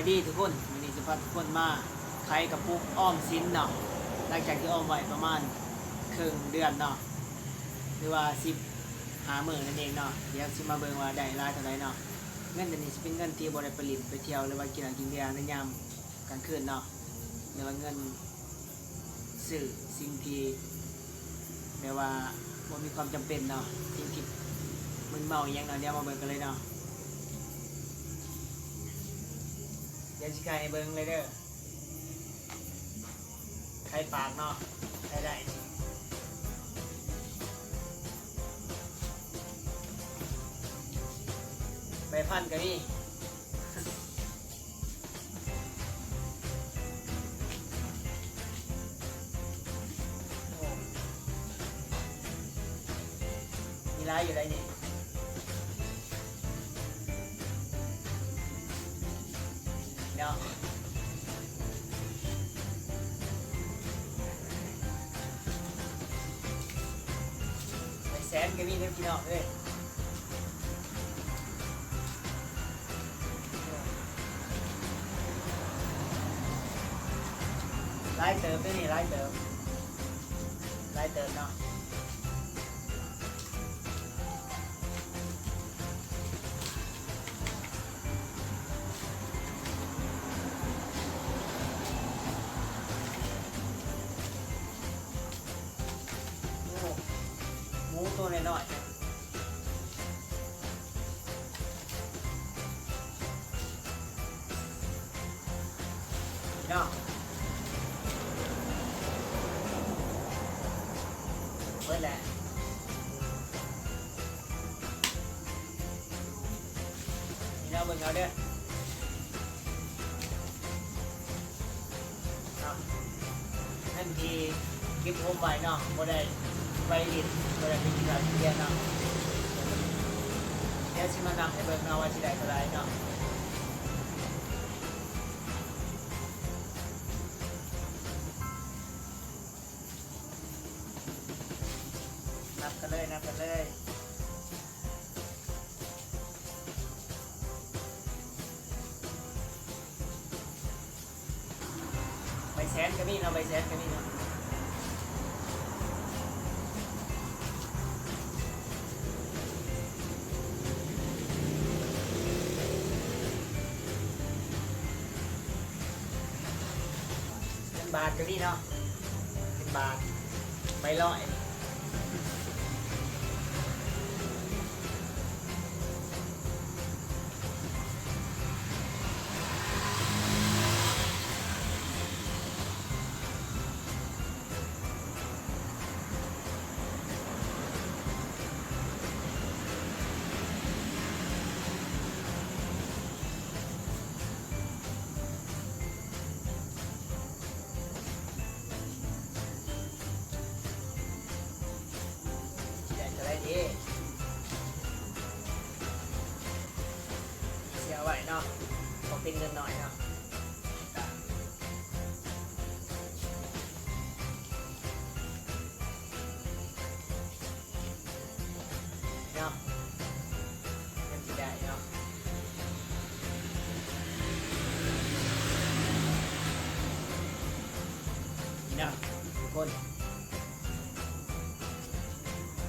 ດີທຸກຄົນ, ມື້ນີ້ຊິພາທຸກຄົນມາໄຂກະປຸກອອມສິນເນາະ, ຫຼັງຈາກທີ່ອອມໄວ້ປະມານເຄິ່ງເດືອນເນາະ ຫຼືວ່າສິບຫ້າມື້ນັ້ນເອງເນາະ. ດຽວຊິມາເບິ່ງວ່າໄດ້ຫຼາຍເທົ່າໃດເນາະ. ເງິນອັນນີ້ຊິເປັນເງິນທີ່ບໍ່ໄດ້ໄປຫຼິ້ນໄປທ່ຽວ ຫຼືວ່າກິນເຫຼົ້າກິນເບຍໃນຍາມກາງຄືນເນາະ, ຫຼືວ່າເງິນ ຊື້ສິ່ງທີ່ແບບວ່າບໍ່ມີຄວາມຈຳເປັນເນາະ, ສິ່ງທີ່ມຶນເມົາອີ່ຫຍັງເນາະ. ດຽວມາເບິ່ງກັນເລີຍເນາະ, ດຽວຊິໄຂໃຫ້ເບິ່ງເລີຍເດີ. ໄຂປາກເນາະ, ໄຂໄດ້ ໃບພັນກໍມີ. ໂອ້ ມີຫຼາຍຢູ່ໃດນີ້ເນາະ, ໄປແສນກໍມີເດີພີ່ນ້ອງເອີຍ. ຫຼາຍເຕີບເດ້ນີ້ ຫຼາຍເຕີບ ຫຼາຍເຕີບເນາະ. ໂອ້ ໝູໂຕນ້ອຍໆ ພີ່ນ້ອງ ເບິດແລ້ວ ພີ່ນ້ອງເບິ່ງເອົາເດີ. ເນາະ ເງິນທີ່ເກັບໂຮມໄວ້ເນາະ ບໍ່ໄດ້ໄປຫຼິ້ນ ບໍ່ໄດ້ໄປກິນເຫຼົ້າກິນເບຍເນາະ. ດຽວຊິມານັບໃຫ້ເບິ່ງເນາະ ວ່າຊິໄດ້ເທົ່າໃດເນາະ. ນັບກັນເລີຍ ນັບກັນເລີຍ. ໃບແສນກໍມີເນາະ ໃບແສນກໍມີເນາະ. ເງິນບາດກໍມີເນາະ ເປັນບາດ ໃບຮ້ອຍ. ຊິໄດ້ເທົ່າໃດເດ ຊິເອົາໄວ້ເນາະ ເພາະເປັນເງິນໜ້ອຍເນາະ. ເນາະ ເງິນຊິໄດ້ເນາະ ນີ້ເນາະທຸກຄົນ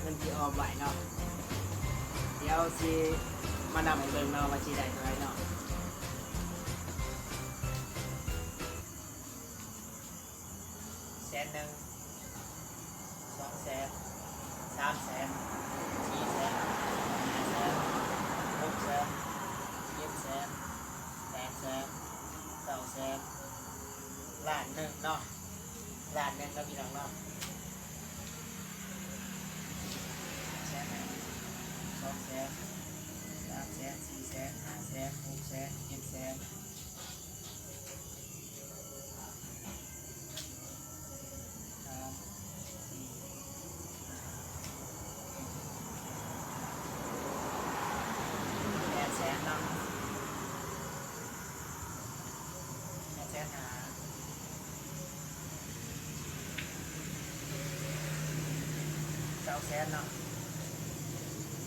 ເງິນທີ່ອອມໄວ້ເນາະ. ດຽວຊິມານັບໃຫ້ເບິ່ງເນາະ ວ່າຊິໄດ້ເທົ່າໃດເນາະ. ແສນໜຶ່ງ ສອງແສນ ສາມແສນ ສີ່ແສນ ຫ້າແສນ ຫົກແສນ ເຈັດແສນ ແປດແສນ ເກົ້າແສນ ລ້ານໜຶ່ງເນາະ ລ້ານໜຶ່ງເນາະ ພີ່ນ້ອງເນາະ. ແສນໜຶ່ງ ສອງແສນ ສາມແສນ ສີ່ແສນ ຫ້າແສນ ຫົກແສນ ເຈັດແສນ ແປດແສນເນາະ ແປດແສນຫ້າ ເກົ້າແສນເນາະ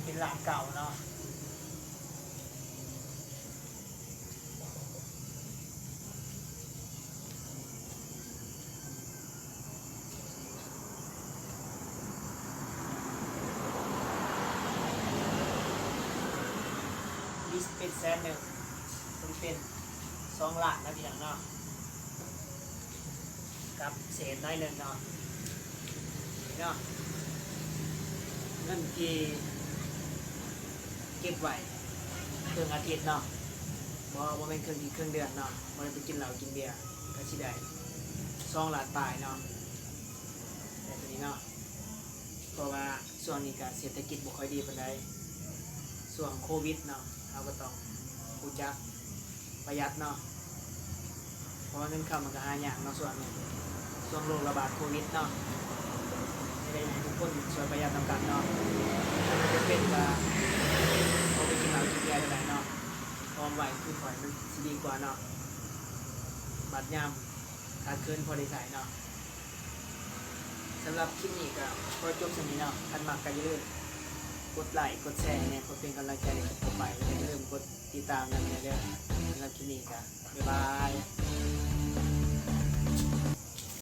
ເປັນລ້ານເກົ້າເນາະ. ເປັນແສນໜຶ່ງ ເປັນສອງລ້ານນະພີ່ນ້ອງເນາະ ກັບເສດໜ້ອຍໜຶ່ງເນາະ ເນາະ ເງິນທີ່ເກັບໄວ້ເຄິ່ງອາທິດເນາະ ບໍ່ ບໍ່ແມ່ນເຄິ່ງອາທິດເຄິ່ງເດືອນເນາະ ບໍ່ໄດ້ໄປກິນເຫຼົ້າກິນເບຍ ກໍຊິໄດ້ສອງລ້ານປາຍເນາະ ແບບນີ້ເນາະ ເພາະວ່າຊ່ວງນີ້ກໍເສດຖະກິດບໍ່ຄ່ອຍດີປານໃດ ຊ່ວງໂຄວິດເນາະ ເຮົາກໍຕ້ອງຮູ້ຈັກປະຢັດເນາະ ເພາະວ່າເງິນຄຳມັນກໍຫາຍາກເນາະ ຊ່ວງນີ້ ຊ່ວງໂລກລະບາດໂຄວິດເນາະ ກໍຢາກໃຫ້ທຸກຄົນຊ່ວຍປະຢັດນຳກັນເນາະ ຖ້າມັນຈຳເປັນກໍບໍ່ໄປກິນເຫຼົ້າກິນເບຍກໍໄດ້ເນາະ ອອມໄວ້ຄືຂ້ອຍມັນຊິດີກວ່າເນາະ ບັດຍາມຂາດເຂີນພໍໄດ້ໃຊ້ເນາະ. ສຳລັບຄລິບນີ້ກໍຂໍຈົບສ່ຳນີ້ເນາະ ຄັນມັກກໍຢ່າລືມກົດໄລກົດແຊແດ່ ເພື່ອເປັນກຳລັງໃຈໃຫ້ກັບຕໍ່ໄປ ແລະຢ່າລືມກົດຕິດຕາມນຳແດ່ເດີ. ສຳລັບຄລິບນີ້ກໍບາຍບາຍ.